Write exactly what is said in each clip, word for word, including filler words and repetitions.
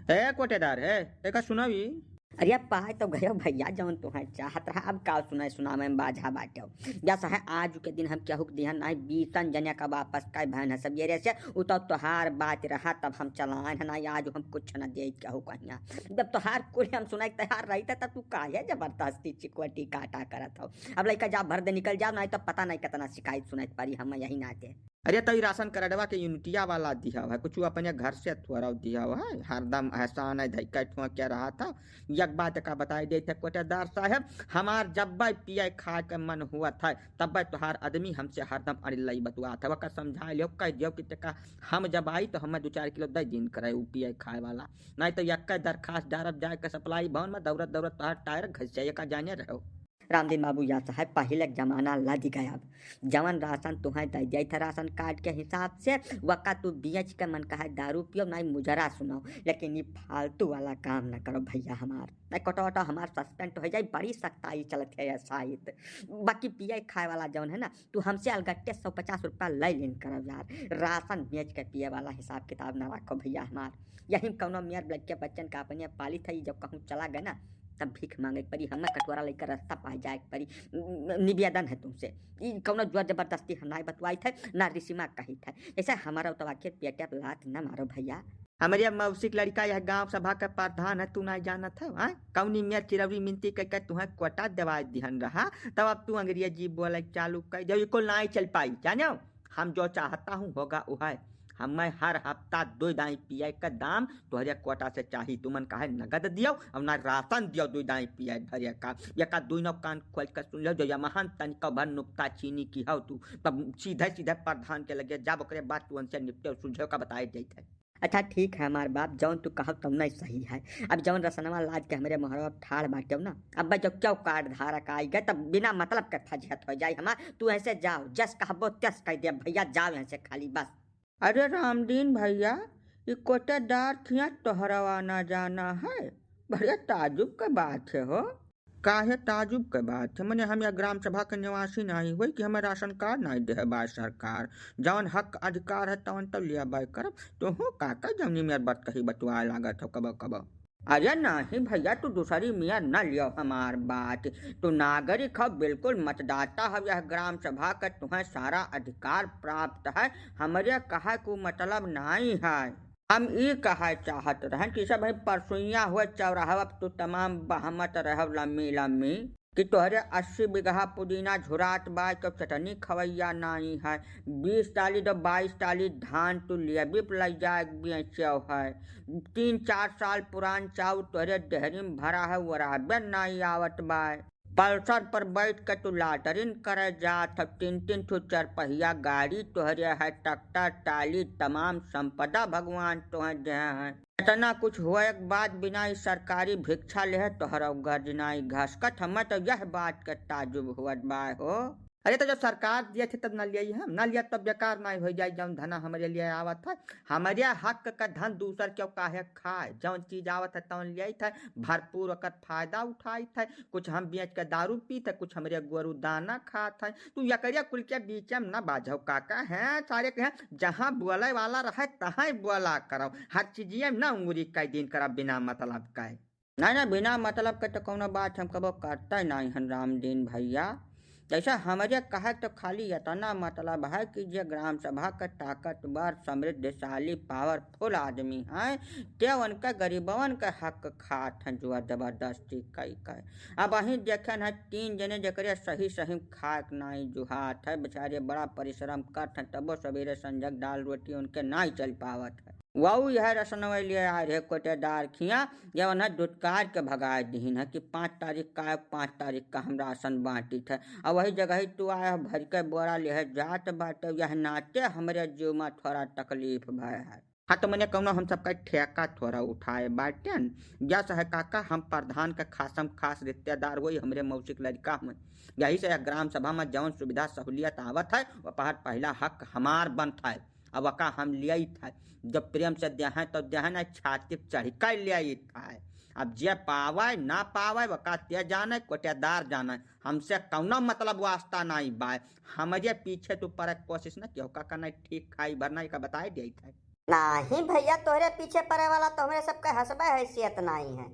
ए कोटेदार है, एका सुनावी। अरे पाए तो गयो भैया, जौन तुहैं चाहत रहा, अब का सुनाए, सुनावे में बाझा बाटे। जस है आज के दिन हम केहू के दिहन नाहीं, बीसन जने का वापस कइ भएन है सबेरे से, उ तो तोहार बात रहा तब हम चलाएन है, नाहीं आज हम कुछ न देइत केहू कहिया। जब तोहार कुल हम सुनाए तैयार रहित है तब तू काहे जबरदस्ती चिकवटी काटा करत हो? अब लइका जा भर दे निकल जाओ, नाहीं तो पता नाहीं कितना शिकायत सुनाइत परी हम यही नाते। अरे तो ई राशन कार्डवा के यूनिटिया वाला दिहव है, कुछ अपने घर से थोड़ा दिहव है, हरदम एहसान है धइका ठुआ के रहा था। एक बात का बताई देइत है कोटेदार साहब, हमार जब्बे पिए खाए के मन हुआ था तब्बे तोहार आदमी हमसे हरदम अड़िल्लई बतुआत है। ओका समझाइ लियो, कहि दियो कि तेका हम जब आई तो हमें दो चार किलो दइ दीन करे उ पिए खाए वाला, नाहीं तो यक्के दरखास्त डारब जाए के सप्लाई भवन में दौड़त दौड़त तोहार टायर घस जाए, एका जाने रहो। रामदीन बाबू, या साहब, पहिले के जमाना लदि गया। अब जवन राशन तुहैं दइ दिया था राशन कार्ड के हिसाब से, वका तू बेच के मन कहे दारू पियो, नाहीं मुजरा सुनाओ, लेकिन ई फालतू वाला काम न करो भैया हमार। नाहीं कोटो ओटो हमार सस्पेंड होइ जाई, बड़ी सख्ताई चलत है या साइत। बाकी पिए खाए वाला जवन है ना, तू हमसे अलगट्टे सौ पचास रुपया लइ लीन करो यार। राशन बेच के पिए वाला हिसाब किताब न रखो भैया हमार। यही में कौनो मेर ब्लड के बच्चन का अपने पालित है, जब कहूँ चला गए ना, तब भीख माँगे के परी, हमें कटोरा लइकर रास्ता पाए जाए के परी। न-, निवेदन है तुमसे, ई कौनो जोर जबरदस्ती हम नाहीं बतवाइत है, ना रिसिमा कहित है। ऐसे हमारा तो आखिर पेटे पे लात न मारो भैया। हमरे मौसी के लड़का यह गांव सभा के प्रधान है, तू नाहीं जानत है, हाँ? कौनी मेर चिरौरी मिनती कइ के तुहैं कोटा देवाइ दिहन रहा, तब अब तू अंग्रेजी बोले चालू कइ दियो, ई कुल नाहीं चल पाई, जानो? हम जो चाहता हूँ होगा उहै। हमें हर हफ्ता दुइ दाई पिए का दाम तोहरे कोटा से चाही। तुमन काहे नगद दियो और ना राशन दियो दुइ दाई पिए भरे का। एका दुइनो कान खोल के सुन लो, जो यमहन तनिको भर नुक्ताचीनी किहो तू, तब सीधे सीधे प्रधान के लगे जाब, ओकरे बाद तू उनसे निपटे और सुलझे का बताए देइत है। अच्छा ठीक है हमार बाप, जौन तू कहब तौन ही सही है। अब जौन रसनवा लाद के हमरे मोहरवा ठाड़ बाटे ना, अब भाई जब क्यों कार्ड धारक आई गए तब बिना मतलब के फजीहत होइ जाई हमार। तू ऐसे जाओ, जस कहबो तस कहि देब भैया, जाओ यहाँ से खाली बस। अरे रामदीन भैया, ई कोटेदार खिया तोहरवा ना जाना है, बड़े ताजुब के बात है हो। काहे ताजुब के बात है? मने हम या ग्राम सभा के निवासी नाहीं होई कि हमें राशन कार्ड नाहीं देहे बा सरकार? जौन हक अधिकार है तौन तो लेबे करब। तोहू काका जौनी मेर बतकही बतुआए लागत हो कबो कबो। अरे नाहीं भैया, तू दूसरी मेर न लियो हमार बात। तू नागरिक हो, बिल्कुल मतदाता हो यह ग्राम सभा के, तुहैं सारा अधिकार प्राप्त है। हमरे कहे को मतलब नाहीं है। हम ई कहे चाहत रहन कि सब है परसुइया हुए चौराहा पे तू तमाम बहमत रहो लम्मी लम्मी कि तोहरे अस्सी बीघा पुदीना झुरात बा, तो चटनी खवैया नाहीं है। बीस टाली तो बाईस टाली धान तू लेबी पे लइ जाए बेचो है। तीन चार साल पुरान चाउर तोहरे डेहरी में भरा है, ओराबे नाहीं आवत बा। पल्सर पर बैठ के तू लाटरिन करे जात हो, तीन तीन ठो चरपहिया गाड़ी तोहरे है, ट्रैक्टर टाली तमाम संपदा भगवान तोहे देहे हैं। इतना कुछ होए के बाद बिना ई सरकारी भिक्षा लेहे तोहरो गर्ज नाहीं घसकत। हमें तो यह बात के ताजुब होत बा हो। अरे तो जब सरकार दिए थे तब न लियाई हम, न लिया तब बेकार नाहीं होइ जाई, जौन धना हमरे लिए आवत है। हमरे हक का धन दूसर क्यों काहे खाए, जौन चीज आवत है तौन लियाई थे, भरपूर ओकर फायदा उठाई थे। कुछ हम बेच के दारू पी थे, कुछ हमरे गोरू दाना खात है। तू एकरे कुल के बीच में न बाझो काका, हैं सारे कहे जहाँ बोले वाला रहे तहाँ बोला करो, हर चीजिए में न उंगली कई दिन करा बिना मतलब का। नहीं, नहीं, बिना मतलब के तो कौनो बात हम कबो करते नहीं हन रामदीन भैया। जैसे हमरे कहे तो खाली इतना मतलब है कि जे ग्राम सभा के ताकतवर, समृद्धशाली, पावरफुल आदमी हैं, ते उनके गरीबवन के हक खात हैं, जोर जबरदस्ती कई कई। अब अहीं देखेन है तीन जने जेकरे सही सही खाए के नाई जुहात है, बेचारे बड़ा परिश्रम करत हैं, तबो सवेरे संझक दाल रोटी उनके नाई चल पावत है। वहू यह रसनवे लिए आए रहे कोटेदार खिया, जब उन्हें दुत्कार के भगाए दिहिन है कि पाँच तारीख का है, पाँच तारीख का हम राशन बांटित है, और वही जगह ही तू आया भर के बोरा लेहे जात बाटे, यह नाते हमरे जीव में थोड़ा तकलीफ भय है। हाँ, तो मने कौनो हम सबका ठेका थोड़ा उठाए बाटेन। जस है काका, हम प्रधान के खासम खास रिश्तेदार होई, हमरे मौसी के लड़का हुए। यही से यह ग्राम सभा में जौन सुविधा सहूलियत आवत है, वो पहर पहला हक हमार बनत है। अब वका हम लियाई था, जब प्रेम से देहें तो देहें, नहीं छाती पे चढ़ कर लियाई था। अब जे पावे ना पावे, वका ते जाने, कोटेदार जाने, हमसे कौनो मतलब वास्ता नहीं बाय। हमरे पीछे तू पड़े के कोशिश न कियो, काका नहीं ठीक खाई भर नहीं का बताए दिया था। नाहीं भइया, तोहरे पीछे पड़े वाला तो हमरे सबके हसबे हैसियत नाहीं है।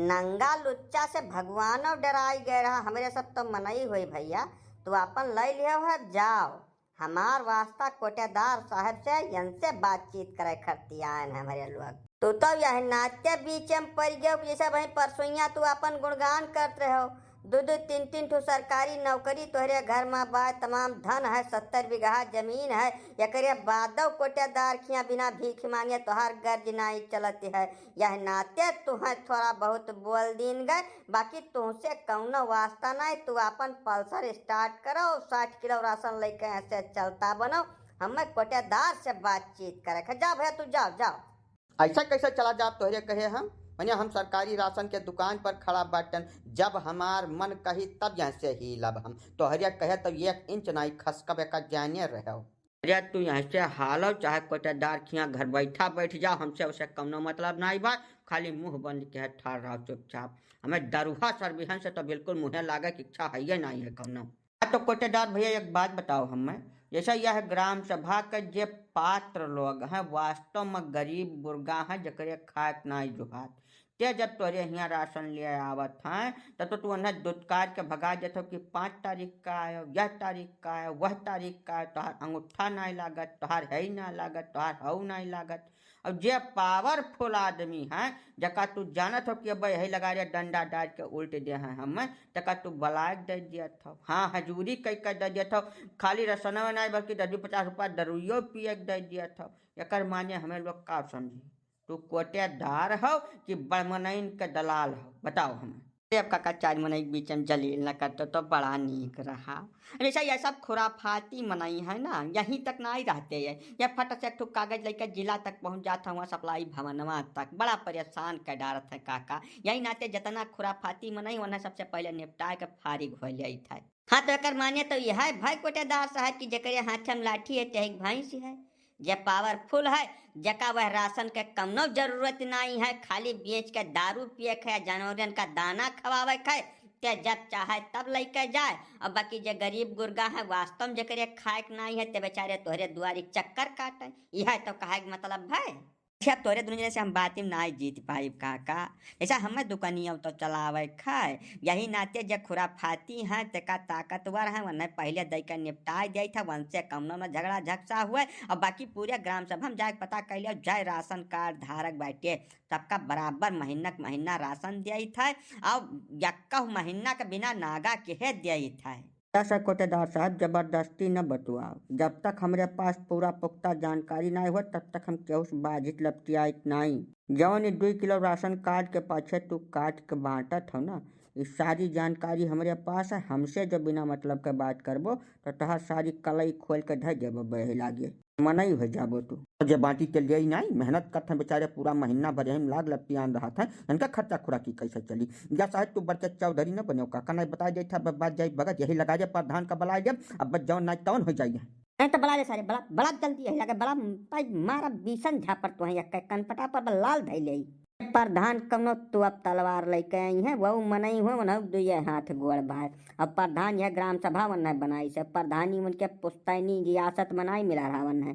नंगा लुच्चा से भगवानो डराइ गए रहा, हमरे सब तो मनई होई भइया। तू आपन लइ लियो है, जाओ। हमार वास्ता कोटेदार साहब से, यनसे बातचीत करे खरती आयन है हमरे लोग। तू तो यह नाते बीच में पड़ गयो, जैसे वहीं परसोइया तू आपन गुणगान करत रहो। दू दू तीन तीन ठो सरकारी नौकरी तोहरे घर में बा, तमाम धन है, सत्तर बीघा जमीन है, एकरे बादो कोटेदार खिया बिना भीख मांगे तोहार गर्ज नाई चलत है। यह नाते तुहें थोड़ा बहुत बोल दीन गए, बाकी तुहसे कौनो वास्ता नाई। तू आपन पल्सर स्टार्ट करो, साठ किलो राशन लेके ऐसे चलता बनो, हमें कोटेदार से बातचीत करे। जा भइया, तू जाओ, जाओ। ऐसा कैसे चला जाब तोहरे कहे हम? मने हम सरकारी राशन के दुकान पर खड़ा बाटन, जब हमार मन कही तब यहाँ से हिलब हम। तोहरे कहे तो एक इंच नाई खसकब, एका जाने रहो। अरे तू यहाँ से हालो, चाहे कोटेदार खिया घर बैठा बैठ जाओ, हमसे उसे कौनो मतलब नाई बा। खाली मुंह बंद के ठाड़ रहो चुपचाप। हमें दरुहा सरबिहन से तो बिल्कुल मुँहे लागे के इच्छा है नाई है कौनो। हाँ तो कोटेदार भइया, एक बात बताओ हमें, जैसा यह ग्राम सभा के जे पात्र लोग हैं, वास्तव में गरीब गुरगा हैं, जकरे खाए के नाई जुहात, ते जब तोहरे हियाँ राशन ले आवत हैं, तब तो तू उन्हें दुत्कार के भगा देत हो कि पाँच तारीख का आयो, यह तारीख का आयो, वह तारीख का आयो, तोहार अंगूठा नाई लागत, तोहार है ही ना लागत, तोहार हऊ नाई लागत। अब जे पावरफुल आदमी है, जका तू जानत हो कि अब यही लगा रे डंडा डाल के उल्ट दे हैं हम, तका तू बलाय के दे दियत हो। हाँ, हजूरी कई के दे दियत हो, खाली रसनवे नाई बल्कि दस पचास रुपया दरुइयो पिए के दे दियत हो। एकर माने हमें लोग का समझी? तू कोटेदार हो कि बड़मनइन के दलाल हो? बताओ हमें। अरे अब काका, चार मनई के बीच में जलील न करते तो बड़ा नीक रहा। जैसे ये सब खुराफाती मनई है ना, यहीं तक नाई रहते हैं। ये फट से एक ठो कागज लेकर जिला तक पहुँच जात है, वहाँ सप्लाई भवनवा तक। बड़ा परेशान कर डारत है काका। यही नाते जितना खुराफाती मनई, उन्हें सबसे पहले निपटाए के फारिग हो जाइत है। हाँ, तो एकर माने तो यह है भाई कोटेदार साहब कि जेकरे हाथे में लाठी है, तेही के भैंस है। जे पावरफुल है, जेका वह राशन के कौनो जरूरत नाई है, खाली बेच के दारू पिए के है, जानवरन का दाना खवावे के है, ते जब चाहे तब लेके जाए। और बाकी जे गरीब गुरगा है, वास्तव में जेकरे खाए के नाई है, ते बेचारे तोहरे दुआरी चक्कर काटे। यह तो कहे के मतलब है। अच्छा, तोरे दुनू जने से हम बात में नाई जीत पाइब काका। जैसा हमें दुकानिया तो चलावे खाए, यही नाते जे खुराफाती हैं, तेका ताकतवर हैं, उन्हें पहले दई के निपटाए दिया था, उनसे कौनो न झगड़ा झगसा हुए। और बाकी पूरे ग्राम सभा में जाके पता कर लिया, जय राशन कार्ड धारक बैठे, सबका बराबर महीना के महीना राशन दिया था, और यक्का महीना के बिना नागा के दिया था। ऐसा कोटेदार साहब, जबरदस्ती न बतुआओ। जब तक हमरे पास पूरा पुख्ता जानकारी नाई हो, तब तक हम केहू से बाजित लपटियाइत नाई। जौन ई दुई किलो राशन कार्ड के पाछे तू काट के बांटत हो ना, ई सारी जानकारी हमरे पास है। हमसे जो बिना मतलब के बात करबो, तो तोहार सारी कलई खोल के धर देबो बहे लागे। मनई हो जाबो तू। जे बाटी के लिए ही नाई, मेहनत करत हैं बेचारे, पूरा महीना भर यही में लाग लपटियान रहत हैं, इनका खर्चा खुराकी कैसे चली? या शायद तू बड़के चौधरी न बने, काका नहीं बताए जाए था, ब-, बात जाई बगत, यही लगा जे प्रधान का बलाए जब, अब बस जौन नाई तौन हो जाइए। नहीं तो बला ले सारे, बला, बला जल्दी है, लगे बला, पाई मारा बीसन झापर तो है, या कनपटा पर बल लाल धई ले। प्रधान कौनो तू अब तलवार लेके आई है, वो मनई हुए, उन्हें दुए हाथ गोड़ भाई। अब प्रधान यह ग्राम सभा उन्हें बनाई से, प्रधानी उनके पुश्तैनी रियासत बनाई मिला रहा उन्हें।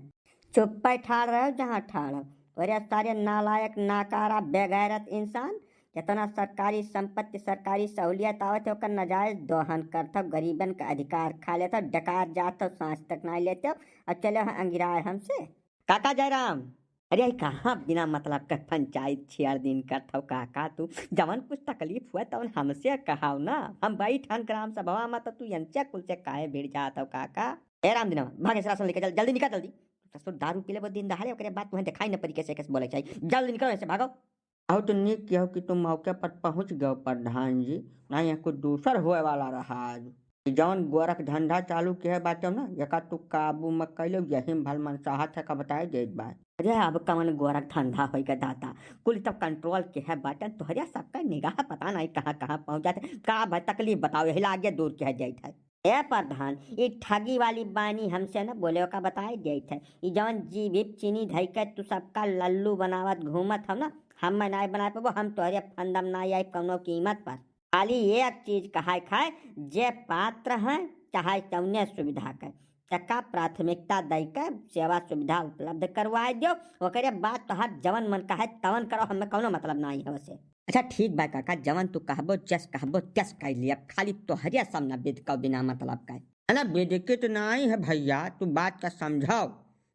चुप्पे ठाड़ रहो जहाँ ठाड़ हो। अरे सारे नालायक, नाकारा, बेगैरत इंसान, जितना सरकारी संपत्ति, सरकारी सहूलियत आवत है, ओकर नाजायज दोहन करत हो, गरीबन का अधिकार खा लेत हो, डकार जात हो, सांस तक नाई लेत हो, और चले हो अंगिराए हमसे। काका जयराम, अरे, ई कहाँ बिना मतलब के पंचायत छेड़ दिन करत हो काका तू? जवन कुछ तकलीफ हुए तवन हमसे कहाओ ना। हम बैठन ग्राम सभा में तो तू यनसे कुल से काहे भिड़ जात हो काका? ए रामदिनवा, भाग से राशन लेके चल, जल्दी निकल जल्दी। ससुर दारू पी लेबो दिन दहाड़े, ओकरे बाद तुहें दिखाई न पड़ी कैसे कैसे बोले चाहिए। जल्दी निकलो यहाँ से, भागो। अहो तो नीक किहो कि तुम मौके पर पहुँच गयो प्रधान जी, ना यहाँ कुछ दूसर होए वाला रहा आज। जौन गोरख धंधा चालू किहे बाटे ना, एका तू काबू में कैलो, यही में भल मनसाहत है का बताए देत बा। अरे अब कवन गोरख धंधा होई के दाता, कुल तब कंट्रोल किहे बाटे, तोहरे सबका निगाह पता नहीं कहाँ कहाँ पहुँच जाते। का भाई तकलीफ बताओ, यही लागे दूर किहे जाइत है। ए प्रधान, ई ठगी वाली बानी हमसे न बोले, ओका बताए देइत है। ई जवन जीभ चीनी धई के तू सबका लल्लू बनावत घूमत हव ना, हम मैं नाय बनाए पाबो, हम तोहरे फंदम नाय आई कौनो कीमत पर। खाली एक चीज कहाए खाए, जे पात्र हैं, चाहे कौने सुविधा के, तका प्राथमिकता दइ के सेवा सुविधा उपलब्ध करवाए दियो। ओकरे बाद तोहार जवन मन कहे तवन करो, हमें कौनो मतलब नाहीं है वसे। अच्छा ठीक बा काका, जवन तू कहबो, जस कहबो, तस कइ लियब। खाली तोहरे सब न बिदकौ बिना मतलब का। है ना, बिदकित नाहीं है भइया, तू बात का समझौ।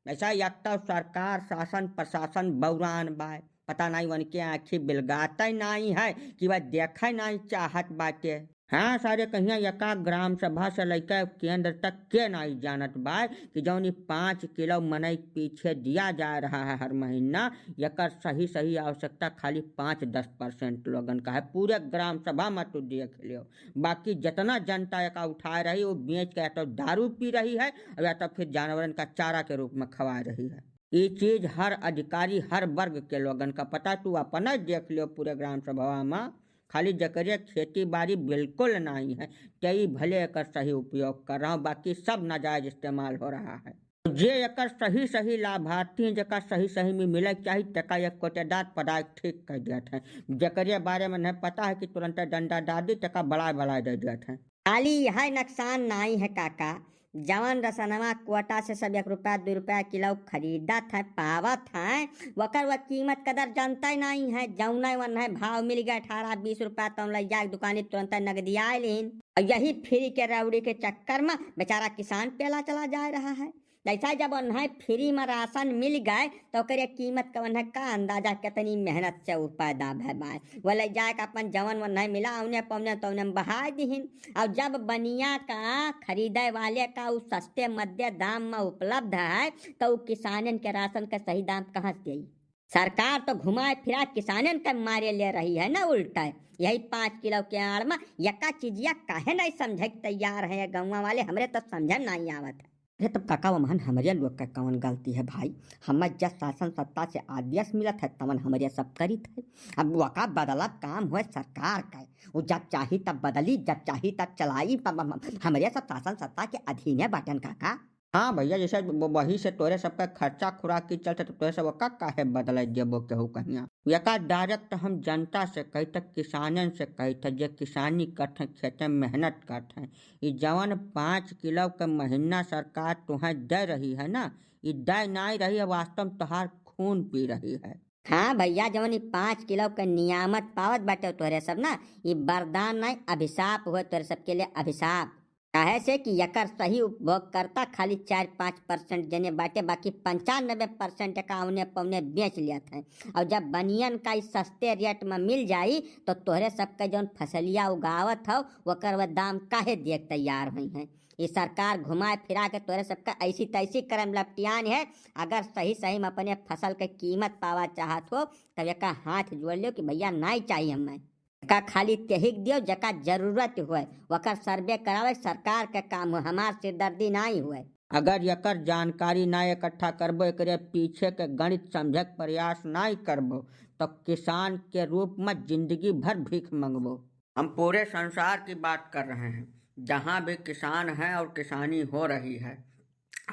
ऐसा एक तो सरकार, शासन, प्रशासन बौरान बाय, पता नाहीं उनके आँखी बिलगातै नाहीं है कि वह देखै नाहीं चाहत बाटे। हाँ सारे, कहिया एका ग्राम सभा से लइके केंद्र तक के नाहीं जानत बाय कि जौन ई पाँच किलो मनई के पीछे दिया जा रहा है हर महीना, एकर सही सही आवश्यकता खाली पाँच दस परसेंट लोगन का है। पूरे ग्राम सभा में तू देख लियो, बाकी जितना जनता एका उठाए रही, वो बेच के या तो दारू पी रही है और या तो फिर जानवरन का चारा के रूप में खवा रही है। ये चीज हर अधिकारी, हर वर्ग के लोगन का पता। तू अपना देख लियो पूरे ग्राम सभा में, खाली जकरे खेती बाड़ी बिल्कुल नाहीं है, तेई भले एकर सही उपयोग कर रहा हूँ, बाकी सब नाजायज इस्तेमाल हो रहा है। जे एकर सही सही लाभार्थी हैं, जेका सही सही में मिले के चाही, तेका एक कोटेदार पदार्थ ठीक कर देत हैं। जकरे बारे में नहीं पता है कि तुरंत डंडा डाल दी, तेका बलाय बलाय दे देत हैं। खाली यह नुकसान नाहीं है काका, जवन रसनवा कोटा से सब एक रुपया, दू रुपया किलो खरीदत है, पावत है, वकर वह कीमत कदर जानते नाहीं है। जौने वन्हे भाव मिल गए अठारह बीस रुपया, तौन लइ जाके दुकानी तुरंत नगदिया लेन। और यही फ्री के रौड़ी के चक्कर में बेचारा किसान पेला चला जा रहा है। जैसा जब उन्हें फ्री में राशन मिल गए, तो ओकरे कीमत का उन्हें का अंदाजा, कितनी मेहनत से उ पैदा भय बाय। वो ले जाए के अपन जवन उन्हें मिला, उन्हें पौने तौने में बहाय दिहिन। और जब बनिया का खरीदे वाले का उ सस्ते मध्य दाम में उपलब्ध है, तो उ किसानन के राशन का सही दाम कहाँ से देई? सरकार तो घुमाए फिरा किसानन के मारे ले रही है ना उल्टा। यही पाँच किलो के आड़ में यका चीजिया काहे नहीं समझे के तैयार है ये गौवा वाले, हमरे तो समझे नहीं आवत है। अरे तब काका, वमहन हमरे लोग का कौन गलती है भाई? हमें जब शासन सत्ता से आदेश मिलत है तवन हमरे सब करित है। अब वका बदलब काम होए सरकार का, वो जब चाही तब बदली, जब चाही तब चलाई। प-, प-, प-, हमरे सब शासन सत्ता के अधीने बाटन काका। हाँ भइया, जैसे व-, वही से तोरे सबका खर्चा खुराक की चलते तो तोरे सब वका काहे बदले देबो केहू कहिया? यका direct हम जनता से कही त, किसानन से कही त, जे किसानी करत हैं, खेते में मेहनत करत हैं, ई जवन पाँच किलो के महीना सरकार तुहें दे रही है ना, ई दे नाहीं रही है, वास्तव में तोहार खून पी रही है। हाँ भइया, जवन ई पाँच किलो के नियामत पावत बाटे तोहरे सब ना, ई वरदान नाहीं, अभिशाप हुए तोहरे सबके लिए, अभिशाप। काहे से कि यकर सही उपभोगकर्ता खाली चार पाँच percent जने बाटे, बाकी पंचानबे percent का औने पौने बेच लेत हैं। और जब बनियन का ई सस्ते rate में मिल जाई, तो तोहरे सबके जौन फसलिया उगावत हौ, वकर वह दाम काहे दिए के तैयार होइहैं? ई सरकार घुमाए फिरा के तोहरे सबका ऐसी तैसी करे में लपटियान है। अगर सही सही में अपने फसल के कीमत पावा चाहत हो, तब एका हाथ जोड़ लियो कि भइया, नाहीं चाहिए हमें। एका खाली तेहिक दियो जेका जरूरत होए, वकर survey करावे सरकार के काम हो, हमार सिरदर्दी नाहीं होए। अगर एकर जानकारी ना इकट्ठा करबो, एकरे पीछे के गणित समझे के प्रयास नाहीं करबो, तो किसान के रूप में जिंदगी भर भीख मंगबो। हम पूरे संसार की बात कर रहे हैं, जहाँ भी किसान हैं और किसानी हो रही है।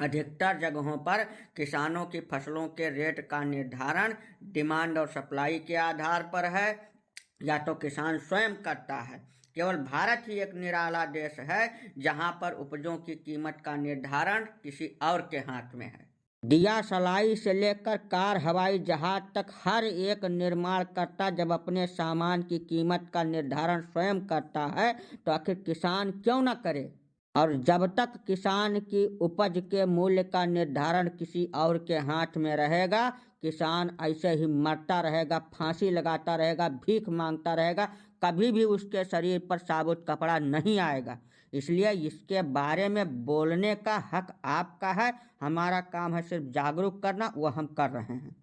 अधिकतर जगहों पर किसानों की फसलों के rate का निर्धारण demand और supply के आधार पर है, या तो किसान स्वयं करता है। केवल भारत ही एक निराला देश है, जहाँ पर उपजों की कीमत का निर्धारण किसी और के हाथ में है। दिया सलाई से लेकर कार, हवाई जहाज तक, हर एक निर्माणकर्ता जब अपने सामान की कीमत का निर्धारण स्वयं करता है, तो आखिर किसान क्यों न करे? और जब तक किसान की उपज के मूल्य का निर्धारण किसी और के हाथ में रहेगा, किसान ऐसे ही मरता रहेगा, फांसी लगाता रहेगा, भीख मांगता रहेगा, कभी भी उसके शरीर पर साबुत कपड़ा नहीं आएगा। इसलिए इसके बारे में बोलने का हक आपका है, हमारा काम है सिर्फ जागरूक करना, वो हम कर रहे हैं।